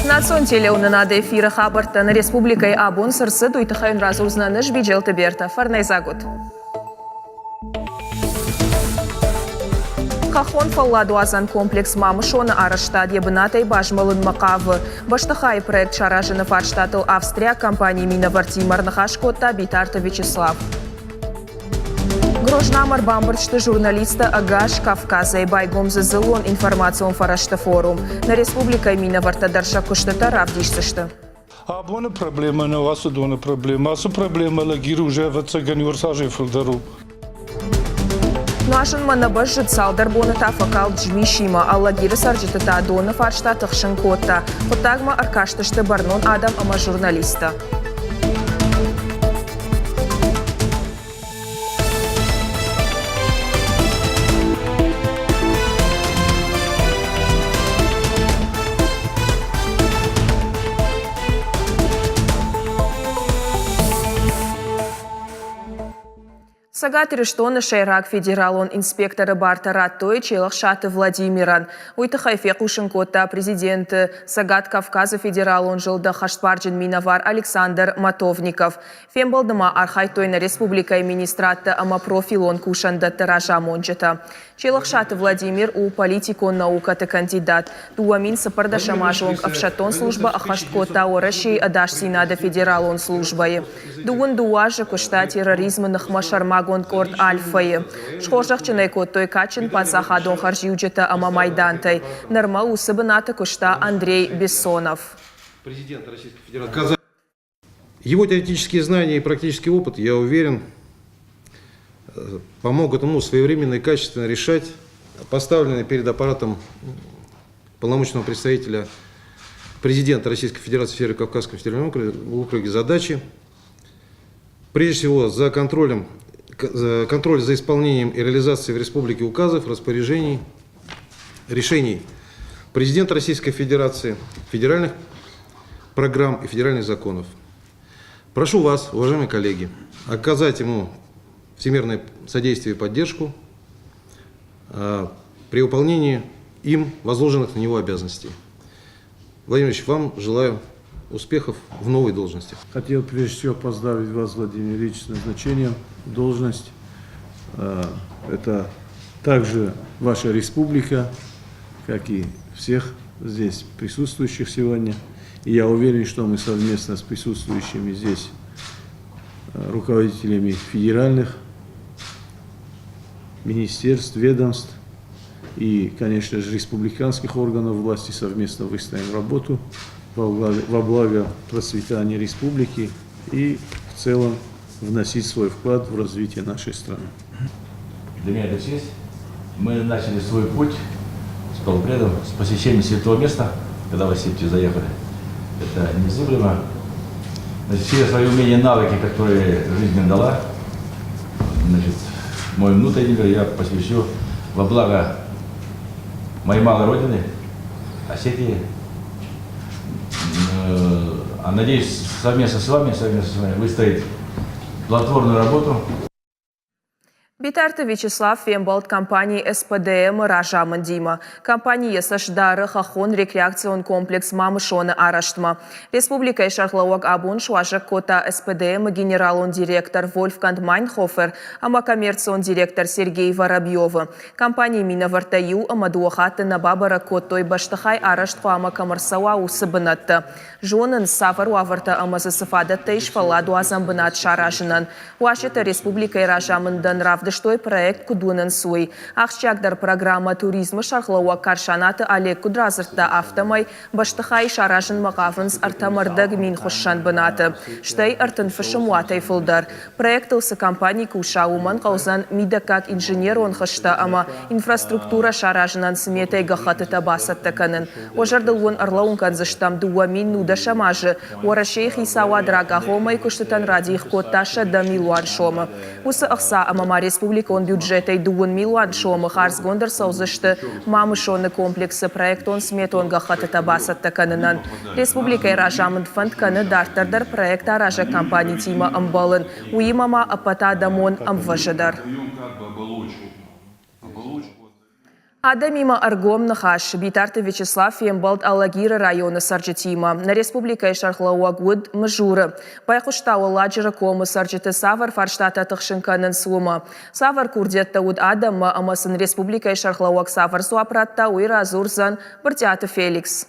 Национ телеуынынады эфиры хабӕрттӕ нӕ республикӕйы абон цы рцыд, уый тыххӕй уын радзурдзынӕн ӕз Биджелты Бертӕ. Фӕрнӕйдзаг ут! Хӕххон фӕлладуадзӕн комплекс Мамысоны арӕзтад йӕ бынатӕй базмӕлынмӕ хъавы. Бӕстыхайы проект саразыны фарстатыл австриаг компанийы минӕвӕрттимӕ ӕрныхас кодта Битарты Вячеслав. Грознамӕ ӕрбамбырд сты журналисттӕ ӕгас Кавказӕй байгом дзы дзыллон информацион фӕрӕзты форум. Нӕ республикӕйы минӕвӕрттӕ дӕр сӕ куыстытӕ равдисдзысты. Абоны проблемӕ нӕу ацы доны проблемӕ. Ацы проблемӕ лӕгир уже ӕвӕццӕгӕн иу фылдӕр у. Нуазынмӕ нӕ бӕззыд, цалдӕр боны та фӕкалд змисимӕ. Алагиры цӕрджыты та доны фарста тыхсын кодта. Хъуыддагмӕ ӕркастысты бӕрнон адӕм ӕмӕ журналисттӕ. Цӕгат Ирыстоны сӕйраг федералон инспекторы бартӕ радтой Челӕхсаты Владимирӕн. Уый тыххӕй фехъусын кодта президенты Цӕгат Кавказы федералон зылды хӕстбарджын минӕвар Александр Матовников. Фембӕлды ма архайдтой нӕ республикӕйы министрадтӕ ӕмӕ профилон кусӕндӕтты разамонджытӕ. Челӕхсаты Владимир у политикон наукӕты кандидат. 2014 азы онг ӕфсӕддон службӕ ӕххӕст кодта Уӕрӕсейы ӕдасдзинады федералон службӕйы. Дыууын дыууӕ азы куыста терроризмы ныхмӕ сӕрмагонд къорд «Альфа-йы». Схорзӕхджын ӕй кодтой кадджын паддзахадон хӕрзиуджытӕ ӕмӕ майдантӕй. Нырмӕ уыцы бынаты куыста Андрей Бессонов. Его теоретические знания и практический опыт, я уверен, помогут ему своевременно и качественно решать поставленные перед аппаратом полномочного представителя президента Российской Федерации в Северо-Кавказском федеральном округе задачи, прежде всего, за контролем, контроль за исполнением и реализацией в республике указов, распоряжений, решений президента Российской Федерации, федеральных программ и федеральных законов. Прошу вас, уважаемые коллеги, оказать ему всемирное содействие и поддержку при выполнении им возложенных на него обязанностей. Владимир Ильич, вам желаю успехов в новой должности. Хотел прежде всего поздравить вас, Владимир Ильич, с назначением в должность. Это также ваша республика, как и всех здесь присутствующих сегодня. И я уверен, что мы совместно с присутствующими здесь руководителями федеральных министерств, ведомств и, конечно же, республиканских органов власти совместно выстроим работу во благо процветания республики и в целом вносить свой вклад в развитие нашей страны. Для меня это честь. Мы начали свой путь с полпредом, с посещением святого места, когда в Осетию заехали. Это незыблемо. Значит, все свои умения и навыки, которые жизнь мне дала, значит, мой внутренний мир я посвящу во благо моей малой родины, Осетии. А надеюсь, совместно с вами, совместно с вами выстроить плодотворную работу. Битарты Вячеслав фембӕлд компани СПДМ-ы разамындимӕ. Компани йӕ цӕст дары хӕххон рекреацион комплекс Мамысон-ы арӕзтмӕ. Республикӕйы сӕргълӕууӕг абон суазӕг кодта СПДМ-ы генералон директор Вольфганг Майнхофер ӕмӕ коммерцион директор Сергей Воробьевы. Компанийы минӕвӕрттӕ иу ӕмӕ дыууӕ хатты нӕ бабӕрӕг кодтой, бӕстыхай арӕзт хъуамӕ кӕм ӕрцӕуа, уыцы бынӕттӕ. Зонынц, цавӕр уавӕртӕ ӕмӕ дзы цы фадӕттӕ ис фӕлладуадзӕн бынат саразынӕн. Уазджытӕ республикӕйы разамындӕн равдыстой проект Куыд уынынц, уый. Ахсджиагдӕр программӕ туризмы сӕргълӕууӕг Карсанаты Олег куыд радзырдта, афтӕмӕй бӕстыхайы саразынмӕ хъавынц 43 хуыссӕн бынаты, стӕй 30 фысымуатӕй фылдӕр. Проектыл цы компани куса, уымӕн хъӕудзӕн мидӕггаг инженерон хызтӕ ӕмӕ инфраструктурӕ саразынӕн сметӕйы гӕххӕттытӕ бацӕттӕ кӕнын. Уӕ зӕрдыл уын ӕрлӕууын кӕндзыстӕм, 2010 азы Уӕрӕсейы хицауад рагагъоммӕйы куыстытӕн радих кодта 100 милуан сомы. Уыцы ӕхца ӕмӕ ма республикон бюджетӕй 2 милуан сомы хардзгонд ӕрцӕудзысты Мамысоны комплексы проектон-сметон гӕххӕттытӕ бацӕттӕ кӕнынӕн. Республикӕйы разамынд фӕнд кӕны дарддӕр дӕр проектаразӕг компанитимӕ ӕмбӕлын, уыимӕ ма ӕппӕтадӕмон ӕмвӕзы дӕр. Адӕмимӕ ӕргом ныхас. Битарты Вячеслав фембӕлд Алагиры районы цӕрджытимӕ. Нӕ республикӕйы сӕргълӕууӕг уыд Мызуры. Байхъуыста Уӕлладжыры комы цӕрджыты цавӕр фарстатӕ тыхсын кӕнынц, уымӕ. Цавӕр курдиӕттӕ уыд адӕммӕ ӕмӕ сын республикӕйы сӕргълӕууӕг цавӕр дзуапп радта, уый радзурдзӕн Брытъиаты Феликс.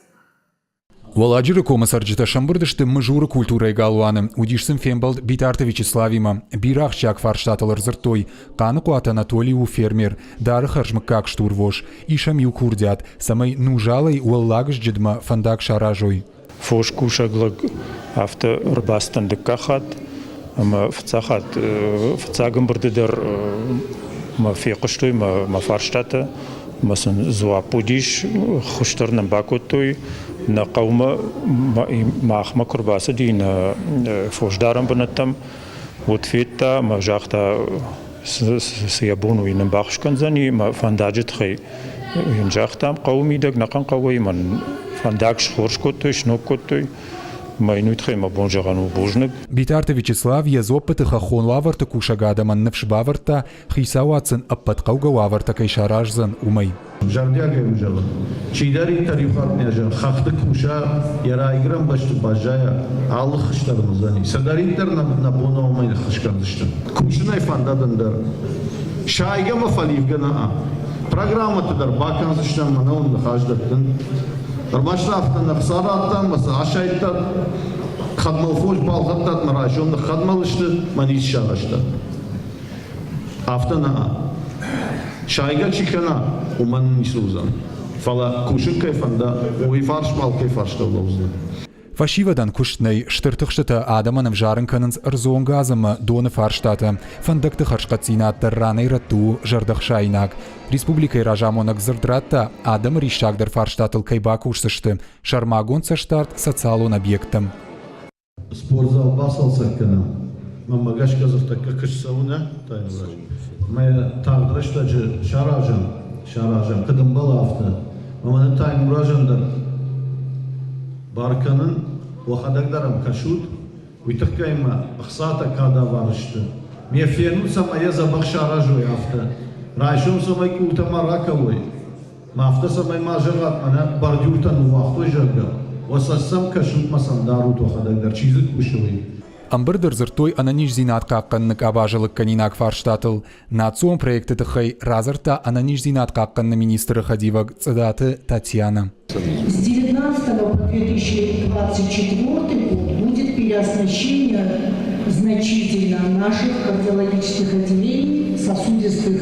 Уӕлладжыры комы цӕрджытӕ сӕмбырд сты Мызуры культурӕйы галуаны. Уыдис сын фембӕлд Битарты Вячеславимӕ. Бирӕ ахсджиаг фарстатыл ӕрдзырдтой. Хъаныхъуаты Анатолий у фермер, дары хӕрзмыггаг стурвос. Ис ӕм иу курдиат, цӕмӕй Нузалӕй Уӕллаг Зджыдмӕ фӕндаг саразой. Фоскусӕг лӕг афтӕ ӕрбацыдтӕн дыккаг хатт ӕмӕ фыццаг хатт фыццаг ӕмбырды дӕр мӕ фехъуыстой мӕ фарстатӕ ӕмӕ сын дзуапп уыдис, хуыздӕр нын бакодтой. Нӕ хъӕумӕ махмӕ куы рбацыди нӕ фосдарӕн бынӕттӕм, уӕд федта ӕмӕ загъта, цы йӕ бон у, уый нын баххуыс кӕндзӕни мӕ фӕндаджы тыххӕй йын загътам, хъӕуы мидӕг нӕхъӕн хъӕуӕй мӕн фӕндаг схорз кодтой, сног кодтой. Мӕ йын уый тыххӕй мӕ бон зӕгъӕн у бузныг. Битарты Вячеслав йӕ дзуӕппыты хӕххон уавӕрты кусӕг адӕмӕн ныфс бавӕрдта, хицауад сын ӕппӕт хъӕугӕ уавӕртӕ кӕй сараздзӕн, уымӕй. Зӕрдиагӕй у зӕгъын, чидӕриддӕр иу хатт нӕ зӕгъы, хӕхты куса, йӕ райгуырӕн бӕсты баззайа, алы ххуыс дӕр ын уыдзӕни. Цыдӕриддӕр нӕ бон у, уымӕй ныххуыс кӕндзыстӕм. Кусынӕй фӕндад ӕндӕр. Сайгӕ мӕ фӕливгӕ нӕ. Программӕты дӕр бакӕндзыстӕм, мӕнӕ уын ныхас дӕттын. Ӕрмӕст афтӕ нӕ хца радтам мӕ сӕ асайдтат, хӕдмӕлфос балхӕдтат мӕ райсом ныххӕдмӕл сты, мӕ ницы сарӕзтат. Афтӕ нӕ. Сайгӕ чи кӕна, уымӕн ницы уыдзӕн. Фӕлӕ кусын кӕй фӕнда, уый фарсмӕ алкӕй фарстыл лӕудзынӕ. Фӕсивӕдӕн куыст нӕй, стыр тыхстытӕ адӕмӕн ӕвзарын кӕнынц ӕрдзон газ ӕмӕ доны фарстатӕ. Фӕндӕгты хӕрзхъӕддзинад дӕр ранӕй-рӕтты у зӕрдӕхсаинаг. Республикӕйы разамонӕг дзырд радта, адӕмы риссагдӕр фарстатыл кӕй бакусдзысты, сӕрмагонд цӕстдард социалон объекттӕм. Спортзал бацалцӕг кӕнӕм. Мӕнмӕ гӕсгӕ дзы тӕккӕ куыст цӕуы нӕ, Таймураз? Мӕ тагъд рӕстӕджы саразӕм, саразӕм, куыд ӕмбӕлы, афтӕ. Ӕмӕ нын Таймуразӕн дӕр бар кӕнын, уӕхӕдӕг дӕр ӕм кӕсут, уый тыххӕй мӕ ӕхцатӕ кадавар сты. Ме фенут, цӕмӕй йӕ дзӕбӕх саразой, афтӕ. Райсом цӕмӕй къултӕ ма ракӕлой, Ма афтӕ цӕмӕй ма зӕгъат, мӕнӕ бордюртӕ ныууагътой, зӕгъгӕ, уӕ цӕст сӕм кӕсут мӕ сӕм дарут уӕхӕдӕг дӕр, чи дзы кусы, уый. Ӕмбырды ӕрдзырдтой ӕнӕниздзинад хъахъхъӕныны къабазы лыггӕнинаг фарстатыл. Национ проекты тыххӕй радзырдта ӕнӕниздзинад хъахъхъӕныны министры хӕдивӕг Цъыдаты Татьянӕ. С 19 по 2024 год будет переоснащение значительно наших кардиологических отделений, сосудистых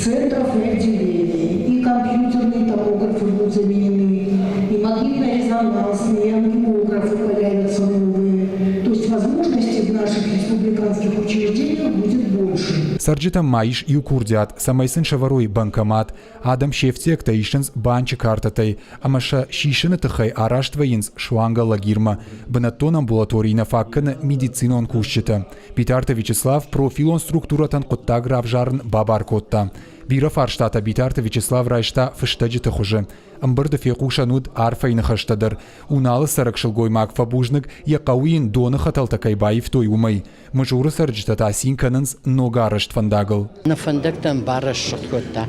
центров и отделений. И компьютерные томографы будут заменены, и магнитно-резонансные, и ангиографы появятся новые. То есть возможностей в наших республиканских учреждениях будет больше. Цӕрджытӕм ма ис иу курдиат, цӕмӕй сын сӕвӕрой банкомат, Адӕм се фтиӕгтӕ исынц банчы картӕтӕй ӕмӕ сӕ сисыны тыххӕй араст вӕййынц суанг Алагирмӕ. Бынӕттон амбулаторийы нӕ фаг кӕны медицинон кусджытӕ. Битарты Вячеслав профилон структурӕтӕн хъуыддаг равзарын бабар кодта. Бирӕ фарстатӕ Битарты Вячеслав райста фыстӕджыты хуызы. Ӕмбырды фехъусӕн уыд арфӕйы ныхӕстӕ дӕр. Уналы цӕрӕг сылгоймаг фӕбузныг, йӕ хъӕуы йын доны хӕтӕлтӕ кӕй баивтой, уымӕй. Мызуры цӕрджытӕ та цин кӕнынц ногарӕзт фӕндагыл. Нӕ фӕндӕгтӕн барӕсугъд кодта.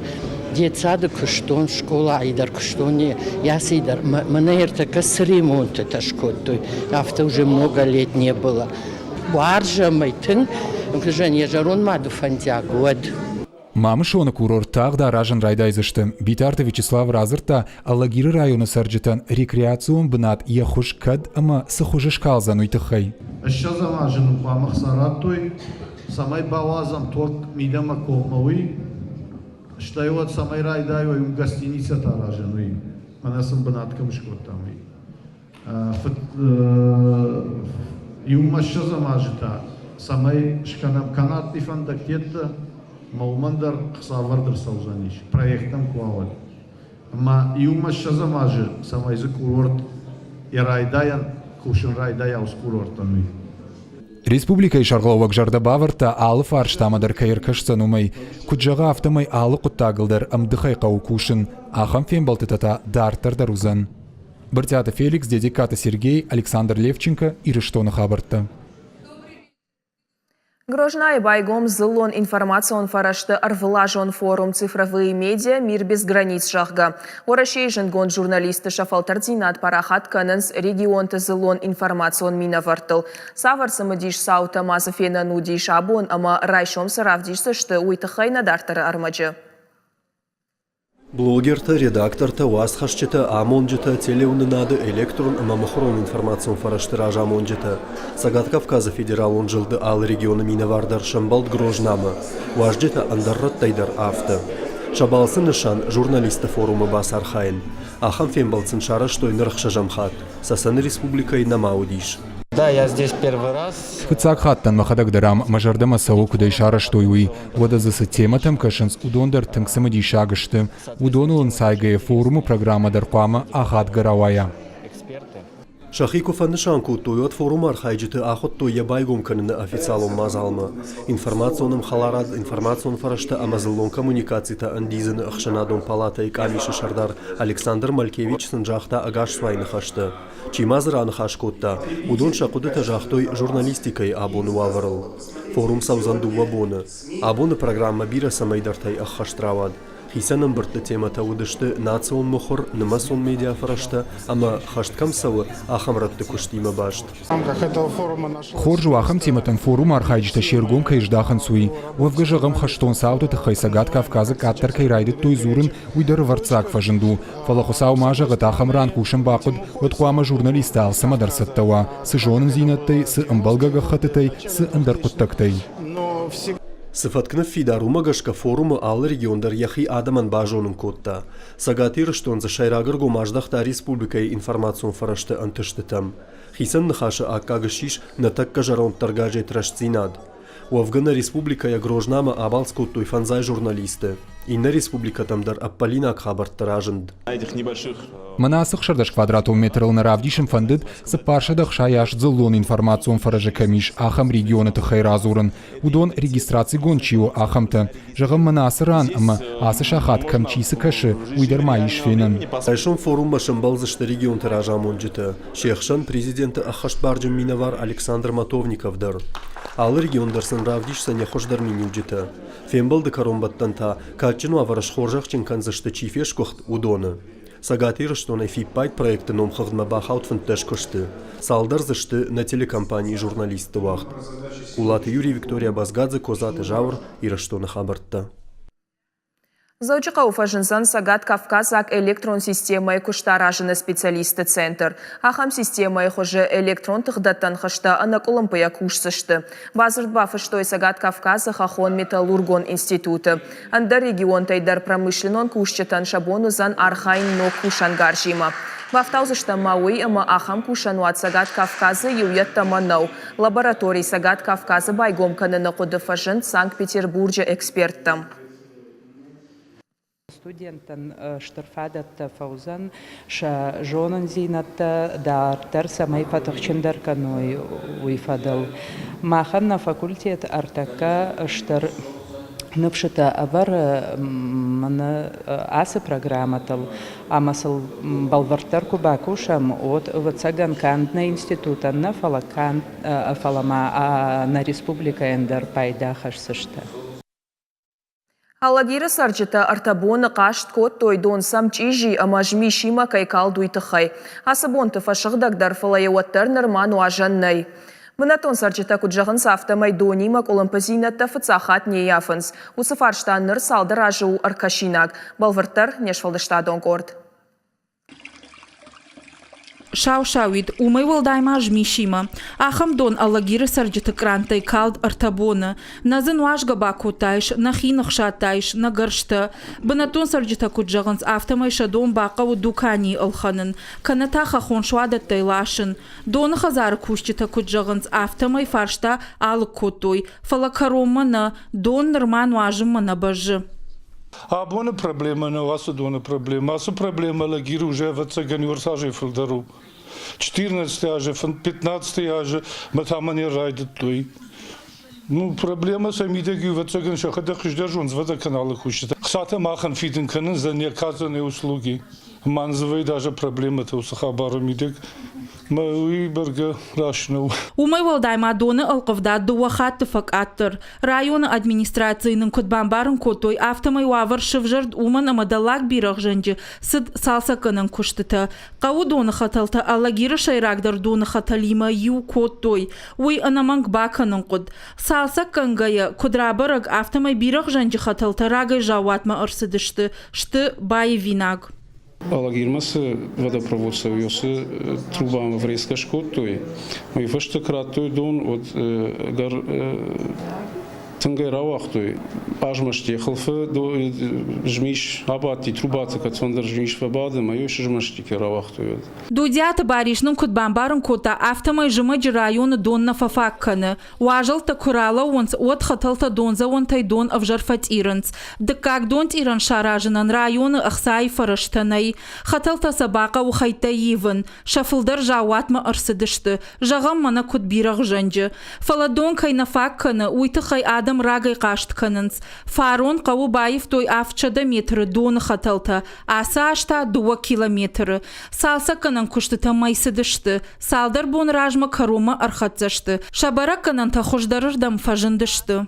Детсады куыстон, скъолайы дӕр куыстон, яси дӕр. Мӕнӕ ӕртӕккӕ цы ремонтытӕ скодтой, афтӕ уже много лет не было. Уарзӕм ӕй тынг, йӕ зӕронд мады фӕндиаг уӕд. Мамысоны курорт тагъд аразын райдайдзысты. Битарты Вячеслав радзырдта, Алагиры районы цӕрджытӕн рекреацион бынат йӕ хуыз кӕд ӕмӕ цы хуызы скалдзӕн, уый тыххӕй. Ссӕдзӕм азы нын хъуамӕ хца радтой, цӕмӕй бауадзӕм ток мидӕмӕ коммӕ, уый. Стӕй уӕд цӕмӕй райдайой уым гостиницӕтӕ аразын, уый. Мӕнӕ сын бынат кӕм скодтам, уый. Иумӕ ссӕдзӕм азы та, цӕмӕй скӕнӕм канатный фӕндӕгтӕ, ӕмӕ уымӕн дӕр хцавӕрд ӕрцӕудзӕнис, проекттӕм куы уа, уӕд. Ӕмӕ иумӕ ссӕдзӕм азы, цӕмӕй дзы курорт йӕ райдайӕн кусын райдайа уыцы курорттӕн, уый. Республикӕйы сӕргълӕууӕг зӕрдӕ бавӕрдта, алы фарстамӕ дӕр кӕй ӕркӕсдзӕн, уымӕй. Куыд зӕгъы, афтӕмӕй алы хъуыддагыл дӕр ӕмдыхӕй хъӕуы кусын. Ахӕм фембӕлдтытӕ та дарддӕр дӕр уыдзӕн. Брытъиаты Феликс, Дедегкаты Сергей, Александр Левченко, Ирыстоны хабӕрттӕ. Грознайы байгом дзыллон информацион фӕрӕзты ӕрвылазон форум «Цифровые медиа. Мир без границ», зӕгъгӕ. Уӕрӕсейы зындгонд журналистты сӕ фӕлтӕрддзинад парахат кӕнынц регионты дзыллон информацион минӕвӕрттыл. Цавӕр цымыдис цаутӕ ма дзы фенӕн уыдис абон ӕмӕ райсом цы равдисдзысты, уый тыххӕй нӕ дарддӕры ӕрмӕджы. Блогертӕ, редактортӕ, уацхӕсджытӕ, амонджытӕ, телеуынынады, электрон ӕмӕ мыхуырон информацион фӕрӕзты разамонджытӕ. Цӕгат Кавказы федералон зылды алы регионы минӕвар дӕр сӕмбӕлд Грознамӕ. Уазджытӕ ӕндӕр рӕттӕй дӕр афтӕ. Сӕ балцы нысан журналистты форумы бацархайын. Ахӕм фембӕлд сын сарӕзтой ныр ӕхсӕзӕм хатт. Цӕцӕны республикӕйы нӕма уыдис. Да, я здесь первый раз. Фыццаг хатт дӕн мӕхӕдӕг дӕр ам, мӕ зӕрдӕмӕ цӕуы, куыд ӕй сарӕзтой, уый. Уӕдӕ дзы цы темӕтӕм кӕсынц, уыдон дӕр тынг цымыдисаг сты. Уыдоныл ӕнцайгӕйӕ форумы программӕ дӕр хъуамӕ ахадгӕ рауайа. Сӕхи куы фӕнысан кодтой, уӕд форумы архайджыты ахуыдтой йӕ байгом кӕныны официалон мадзалмӕ. Информацион ӕмхӕларад, информацион фӕрӕзтӕ ӕмӕ дзыллон коммуникацитӕ ӕндидзыны ӕхсӕнадон палатӕйы къамисы сӕрдар Александр Малькевич сын загъта ӕгасцуай ныхӕстӕ. Чи ма дзы раныхас кодта, уыдон сӕ хъуыдытӕ загътой журналистикӕйы абоны уавӕрыл. Форум цӕудзӕн дыууӕ боны. Абоны программӕ бирӕ цӕмӕйдӕртӕй ӕххӕст рауад. Хицӕн ӕмбырдты темӕтӕ уыдысты национ мыхуыр, нымӕцон медиафӕрӕзтӕ ӕмӕ, хӕст кӕм цӕуы, ахӕм рӕтты куыстимӕ баст. Хорз у, ахӕм темӕтӕм форумы архайджытӕ се ргом кӕй здахынц, уый. Уӕвгӕ, зӕгъӕм, хӕстон цауты тыххӕй Цӕгат Кавказы къаддӕр кӕй райдыдтой дзурын, уый дӕр ӕвӕрццаг фӕзынд у. Фӕлӕ Хуыцау ма зӕгъӕд, ахӕм ран кусын бахъуыд, уӕд хъуамӕ журналисттӕ алцӕмӕ дӕр цӕттӕ уа, цы зонындзинӕдтӕй, цы ӕмбӕлгӕ гӕххӕттытӕй, цы ӕндӕр хъуыддӕгтӕй. Цы фӕтк ныффидар, уымӕ гӕсгӕ форумы алы регион дӕр йӕхи адӕмӕн базонын кодта. Цӕгат Ирыстон дзы сӕйраг ӕргом аздӕхта республикӕйы информацион фӕрӕзты ӕнтыстытӕм. Хицӕн ныхасы аккаг ссис нӕ тӕккӕ зӕронддӕр газет «Рӕстдзинад». Уӕвгӕ нӕ республикӕйӕ Грознамӕ абалц кодтой фӕндзай журналисты. Иннӕ республикӕтӕм дӕр ӕппӕлинаг хабӕрттӕ разынд. Мӕнӕ ацы 16 квадратон метрыл нӕ равдисын фӕндыд, 460 дзыллон информацион фӕрӕзы кӕм ис, ахӕм регионы тыххӕй радзурын. Уыдон регистрацигонд чи у, ахӕмтӕ. Зӕгъӕм, мӕнӕ ацы ран ӕмӕ ацы сахат кӕм чи цы кӕсы, уый дӕр ма ис фенӕн. Райсом форуммӕ сӕмбӕлдзысты регионты разамонджытӕ, се хсӕн президенты ӕххӕстбарджын минӕвар Александр Матовников дӕр. Алы регион дӕр сын равдисдзӕн йӕ хуыздӕр миниуджытӕ. Фембӕлды кӕронбӕттӕн та кадджын уавӕры схорзӕхджын кӕндзысты чи фесгуыхт, уыдоны. Цӕгат Ирыстонӕй фиппайд проекты номхыгъдмӕ бахауд 15 куысты. Цалдӕр дзы сты нӕ телекомпанийы журналистты уагъд. Хъулаты Юрий, Виктория Базгадзе, Козаты Зауыр, Ирыстоны хабӕрттӕ. Дзӕуджыхъӕуы фӕзындзӕн Цӕгат-Кавказаг электрон системӕйы куыст аразыны специалистты центр. Ахӕм системӕйы хуызы электрон тыхдӕттӕн хызтӕ ӕнӕкъуылымпыйӕ кусдзысты. Бадзырд бафыстой Цӕгат Кавказы хӕххон-металлургон институты. Ӕндӕр регионтӕй дӕр промышленнон кусджытӕн сӕ бон уыдзӕн архайын ног кусӕнгарзимӕ. Бафтаудзыстӕм ма уый, ӕмӕ ахӕм кусӕнуат Цӕгат Кавказы иу йеддӕмӕ нӕу. Лаборатори Цӕгат Кавказы байгом кӕныны хъуыды фӕзынд Санкт-Петербурджы эксперттӕм. Студенттӕн стыр фадӕттӕ фӕуыдзӕн сӕ зонындзинӕдтӕ дарддӕр цӕмӕй фӕтыхджындӕр кӕной, уый фӕдыл. Махӕн нӕ факультет ӕртӕккӕ стыр ныфсытӕ ӕвӕры мӕнӕ ацы программӕтыл ӕмӕ сыл бӕлвырддӕр куы бакусӕм, уӕд, ӕвӕццӕгӕн, канд нӕ институтӕн нӕ, фӕлӕ канд фӕлӕ ма нӕ республикӕйӕн дӕр пайда хӕсдзысты. Алагиры цӕрджытӕ ӕртӕ боны хъаст кодтой, дон сӕм чъизи ӕмӕ змисимӕ кӕй калд, уый тыххӕй. Ацы бонты фӕсыгъдӕгдӕр, фӕлӕ йӕ уӕддӕр нырма нуазӕн нӕй. Бынӕттон цӕрджытӕ куыд зӕгъынц, афтӕмӕй донимӕ къуылымпыдзинӕдтӕ фыццаг хатт не ййафынц. Уыцы фарста ныр цалдӕр азы у ӕркӕсинаг. Бӕлвырддӕр, не сфӕлдыстадон къорд. Сау-сауид, уымӕй уӕлдай ма змисимӕ. Ахӕм дон Алагиры цӕрджыты кърантӕй калд ӕртӕ боны. Нӕ дзы нуазгӕ бакодтаис, нӕхи ныхсадтаис, нӕ гӕрзтӕ. Бынӕттон цӕрджытӕ куыд зӕгъынц, афтӕмӕй сӕ дон бахъӕуы дуканийы ӕлхӕнын, кӕнӕ та хӕххон суадӕттӕй ласын. Доны хӕдзары кусджытӕ куыд зӕгъынц, афтӕмӕй фарста алыг кодтой, фӕлӕ кӕронмӕ нӕ, дон нырма нуазынмӕ нӕ бӕззы. Абоны проблемӕ нӕу ацы доны проблемӕ. Ацы проблемӕ лӕгир уже ӕвӕццӕгӕн иу азӕй фылдӕр у. 14 азы, 15 азы мӕ та мӕ не райдыдтой. Ну, проблемӕ сӕ мидӕг ӕвӕццӕгӕн сӕхӕдӕг хуыздӕр зондзвӕдӕ каналы кусджытӕ. Хцатӕ махӕн фидын кӕнын за неоказанные услуги. Мӕн даже проблемӕтӕ уыцы хабары мидӕг. Мӕ уый бӕргӕ раст нӕу. Уымӕй уӕлдай ма доны ӕлхъывдад дыууӕ хатты фӕкъаддӕр. Районы администрацийы нын куыд бамбарын кодтой, афтӕмӕй уавӕр сывзӕрд уымӕн ӕмӕ Дӕллаг Бирӕгъзӕнджы цыд цалцӕггӕнӕн куыстытӕ. Хъӕуы доны хӕтӕлтӕ Алагиры сӕйрагдӕр доны хӕтӕлимӕ иу кодтой. Уый ӕнӕмӕнг бакӕнын хъуыд. Цалцӕггӕнгӕйӕ, куыд рабӕрӕг, афтӕмӕй Бирӕгъзӕнджы хӕтӕлтӕ рагӕй заууатмӕ ӕрцыдысты, сты баивинаг. Алагирмӕ цы водопровод цӕуы, уыцы трубамӕ врезкӕ скодтой. Уый фӕстӕ куы радтой дон, уӕд ӕгӕр тынгӕй рауагътой. Азмӕсти хылфы змис абадти, трубаты кӕцондӕр змис фӕбады, ӕмӕ йӕ сызмӕсти кӕй рауагътой, уӕд. Дудиаты Барис нын куыд бамбарын кодта, афтӕмӕй зымӕджы районы дон нӕ фӕфаг кӕны. Уазӕлттӕ куы ралӕууынц, уӕд хӕтӕлтӕ дондзӕуӕнтӕй дон ӕвзӕр фӕцъирынц. Дыккаг донцъирӕн саразынӕн районы ӕхцайы фӕрӕзтӕ нӕй. Хӕтӕлтӕ сӕ бахъӕуы хӕйттӕй ивын. Сӕ фылдӕр заууатмӕ ӕрцыдысты. Зӕгъӕм, мӕнӕ куыд бирӕгъзӕнджы. Фӕлӕ дон кӕй нӕ фаг кӕны, уый тыххӕй адӕм рагӕй хъаст кӕнынц. Фарон хъӕуы баивтой 700 метры доны хӕтӕлтӕ, ацы аз та дыууӕ километры. Цалцӕггӕнӕн куыстытӕ мӕй цыдысты. Цалдӕр боны размӕ кӕронмӕ ӕрхӕццӕ сты. Сӕ бӕрӕггӕнӕнтӕ хуыздӕрырдӕм фӕзындысты.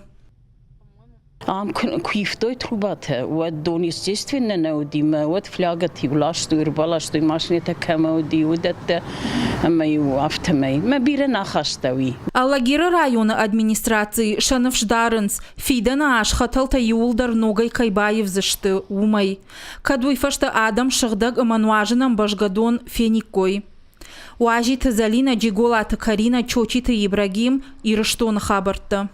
Ам куы ивтой трубатӕ, уӕд дон естественно нӕ уыди мӕ уӕд флягӕты-иу ластой, ӕрбаластой машинӕтӕ кӕмӕ уыди, уыдӕттӕ ӕмӕ-иу афтӕмӕй. Мӕ бирӕ нӕ ахаста уый. Алагиры районы администрацийы сӕ ныфс дарынц, фидӕны аз хӕтӕлтӕ иууылдӕр ногӕй кӕй баивдзысты, уымӕй. Кӕд уый фӕстӕ адӕм сыгъдӕг ӕмӕ нуазынӕн бӕзгӕ дон фениккой. Уазиты Зӕлинӕ, Джиголаты Каринӕ, Чочиты Ибрагим, Ирыстоны хабӕрттӕ.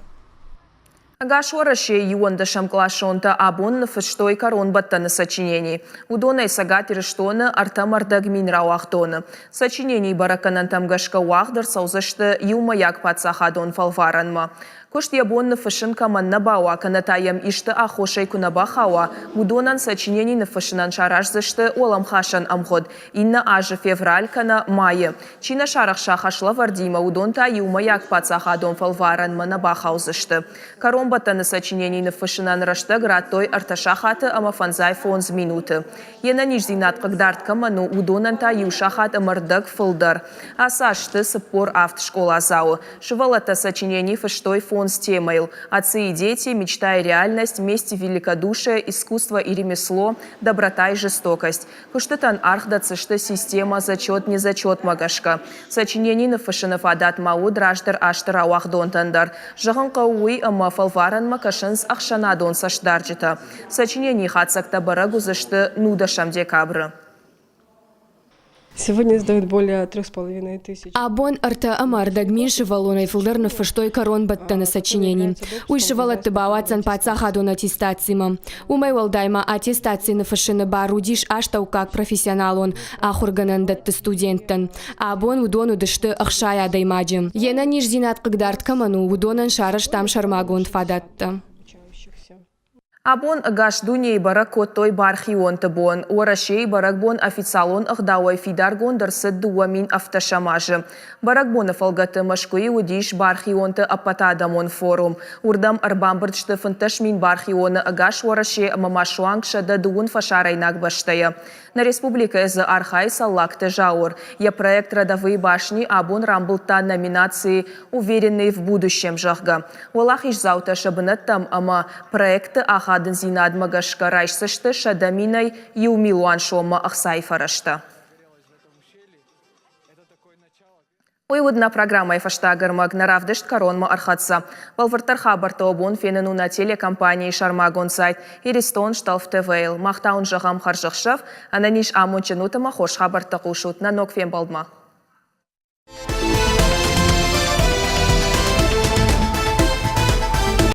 Ӕгас Уӕрӕсейы иуӕндӕсӕмкъласонтӕ абон ныффыстой кӕронбӕттӕны сочинени. Уыдонӕй Цӕгат Ирыстоны 43,000 рауагъдоны. Сочиненийы бӕрӕггӕнӕнтӕм гӕсгӕ уагъд ӕрцӕудзысты иумӕйаг паддзахадон фӕлварӕнмӕ. Куыст йӕ бон ныффыссын кӕмӕн нӕ бауа, кӕнӕ та йӕм исты аххосӕй куы нӕ бахауа, уыдонӕн сочинени ныффыссынӕн сараздзысты уӕлӕмхасӕн ӕмгъуыд иннӕ азы февраль кӕнӕ майы. Чи нӕ сарӕхса хӕслӕвӕрдимӕ, уыдон та иумӕйаг паддзахадон фӕлварӕнмӕ нӕ бахаудзысты. Кӕронбӕттӕны сочинени ныффыссынӕн рӕстӕг радтой ӕртӕ сахаты ӕмӕ 55 минуты. Йе нӕниздзинад хъыгдард кӕмӕн у, уыдонӕн та иу сахат ӕмӕ рдӕг фылдӕр. Ацы азты 47 скъоладзауы. Сывӕллӕттӕ сочинени фыстой фондз темӕйыл «Отцы и дети», «Мечта и реальность», «Месть и великодушие», «Искусство и ремесло», «Доброта и жестокость». Куыстытӕн аргъ дӕтдзысты системӕ зачет-не зачет-мӕ гӕсгӕ. Сочинени ныффыссыны фадат ма уыд раздӕр азты рауагъдонтӕн дӕр. Зӕгъын хъӕуы уый, ӕмӕ фӕлварӕнмӕ кӕсынц ӕхсӕнадон цӕстдарджытӕ. Сочиненийы хатдзӕгтӕ бӕрӕг уыдзысты нудӕсӕм декабры. Сегодня сдают более 3,5 тысяч. Абон ӕртӕ ӕмӕ ӕрдӕг мин сывӕллонӕй фылдӕр ныффыстой кӕронбӕттӕны сочинени. Уый сывӕллӕтты бауадздзӕн паддзахадон аттестацимӕ. Уымӕй уӕлдай ма аттестаци ныффыссыны бар уыдис астӕуккаг профессионалон ахуыргӕнӕндӕтты студенттӕн. Абон уыдон уыдысты 60 адӕймаджы. Йе нӕниздзинад хъыгдард кӕмӕн у, уыдонӕн сарӕзтам сӕрмагонд фадӕттӕ. Абон ӕгас дунейы бӕрӕг кодтой бархионты бон. Уӕрӕсейы бӕрӕгбон официалон ӕгъдауӕй фидаргонд ӕрцыд 2017 азы. Бӕрӕгбоны фӕлгӕты Мӕскуыйы уыдис бархионты ӕппӕтадӕмон форум. Уырдӕм ӕрбамбырд сты 15 мин бархионы ӕгас Уӕрӕсе ӕмӕ ма суанг 130 фӕсарӕйнаг бӕстӕйӕ. Нӕ республикӕйы дзы архайы Цӕллагты Зауыр. Йӕ проект «Родовые башни» абон рамбылдта номинаци «Уверенные в будущем», зӕгъгӕ. Уӕлахиздзаутӕ сӕ бынӕттӕм ӕмӕ проекты ахадындзинадмӕ гӕсгӕ райсдзысты 100 минӕй иу милуан соммӕ ӕхцайы фӕрӕзтӕ. Уый уыд нӕ программӕйы фӕстаг ӕрмӕг. Нӕ равдыст кӕронмӕ ӕрхӕццӕ. Бӕлвырддӕр хабӕрттӕ уӕ бон фенын у нӕ телекомпанийы сӕрмагонд сайт Иристон Шталф ТВ-йыл. Мах та уын зӕгъӕм хӕрзӕхсӕв, ӕнӕниз амондджын ут ӕмӕ хорз хабӕрттӕ хъусут нӕ ног фембӕлдмӕ.